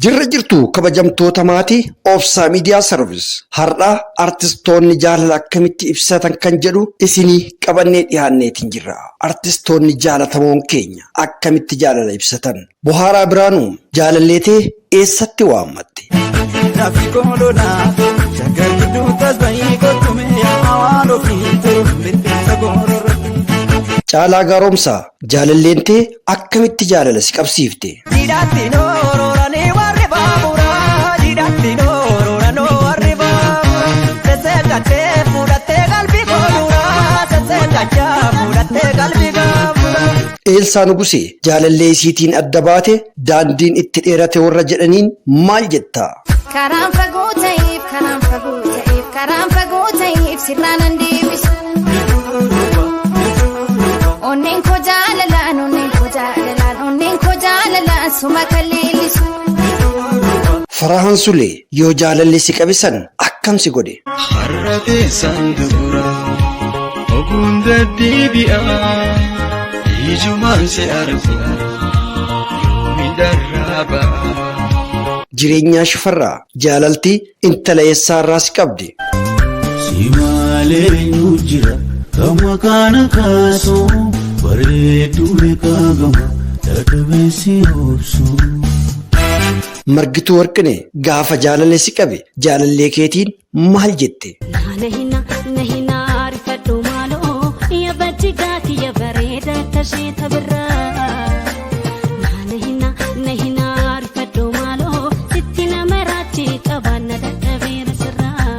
Jirra jirtu kabajamtoota maatii Obsaa Miidiyaa Sarviis. Har'a artistoonni jaalala akkamitti ibsatan kan jedhu isinii qabannee dhiyaanneetiin jirra. Artistoonni jaalatamoon keenya akkamitti jaalala ibsatan? Bohaaraa Biraanuu jaalalleetee eessatti waammatte? Nafi koololaa shaggar gidduu tasba'ii kottume hawaan ofii turu bineensa goororra. Caalaa Gaaromsaa jaalalleentee akkamitti jaalala si qabsiifte? Jidhaatti noororanii warri baaburaa jidhaatti noororanii warri baaburaa sesseeqattee fudhattee qalbii kooduraa sesseeqachaa fudhattee qalbii gaafuraa. Eelsaa Nugusee jaalallee isiitiin adda baate daandiin itti dheerate warra jedhaniin maal jetta? Karaan fagoo ta'eef, karaan fagoo ta'eef, karaan fagoo ta'eef sirraan an deebisu. Onneen koo jaalalaan, onneen koo jaalalaan, onneen koo jaalalaan suma kan leellisu. Farahan Sulee yoo jaalalli si qabisan akkam si godhe? Har'a teessaan dubura oguun deddeebi'a ijumaan si argu yoomiin darraa ba'a. Jireenyaa Shifarraa jaalalti intala eessaarraa si qabde? Si malee eenyu jira kan maqaan kaasu bareedduu meeqaa gama dadhabee si obsu. Margituu Warqinee gaafa jaalalli si qabe jaalallee keetiin maal jette? Nahina nahina arifadhu maaloo yabachi gaati yabareeda tashee tabirraa. Nahina nahina arifadhu maaloo sitti nama raachi qabaanna dadhabeera sirraa.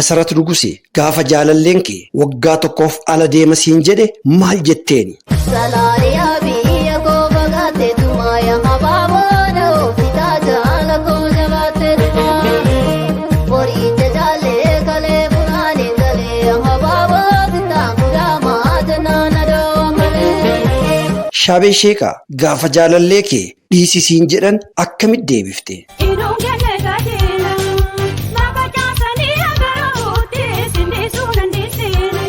Masarat Nugusee gaafa jaalalleen kee waggaa tokkoof ala deema siin jedhe maal jetteeni? Salaaliyaa biyya koo fagaatte tumaa habaaboona ofiitaa jaala koo jabaatte tumaa. Horicha jaalee kalee funaanee galee habaaboo bittaan gudaamaa jennaan adoo malee. Shaabee Sheekaa gaafa jaalallee kee dhiisi siin jedhan akkamitti deebifte? Inuun kenne qajeela lafa caasanii agarootti sindiisuu dandeessine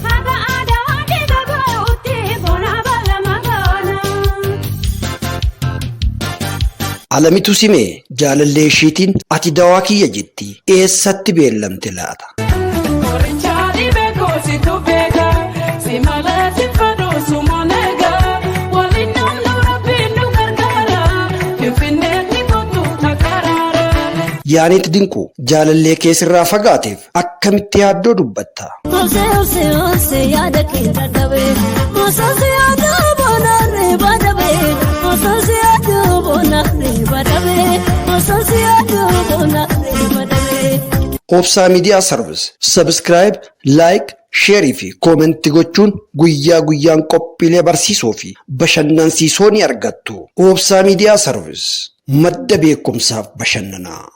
haga aadaa wanti gagootti bona balama goona. Alamitu Simee jaalallee ishiitiin ati dawaa kiyya jetti eessatti beellamte laata? Qorichaani beekoo beeka si malee si fadhu sumoneega waliin namnu rabbiin nu gargaara finfinneen ni kottu takaraara. Yaaniit Dinquu jaalallee kee sirraa fagaateef akkamitti yaaddoo dubbatta? Ose ose ose yaada kee dadhabee osoo yaada boonarree badhabee osoo yaada boonarree badhabee osoo yaada boonarree badhabee. Obsaa Miidiyaa Sarviis subscribe, like, share fi comment gochuun guyyaa guyyaan qophiilee barsiisoo fi bashannansiisoo ni argattu. Obsaa Miidiyaa Sarviis madda beekumsaaf bashannanaa.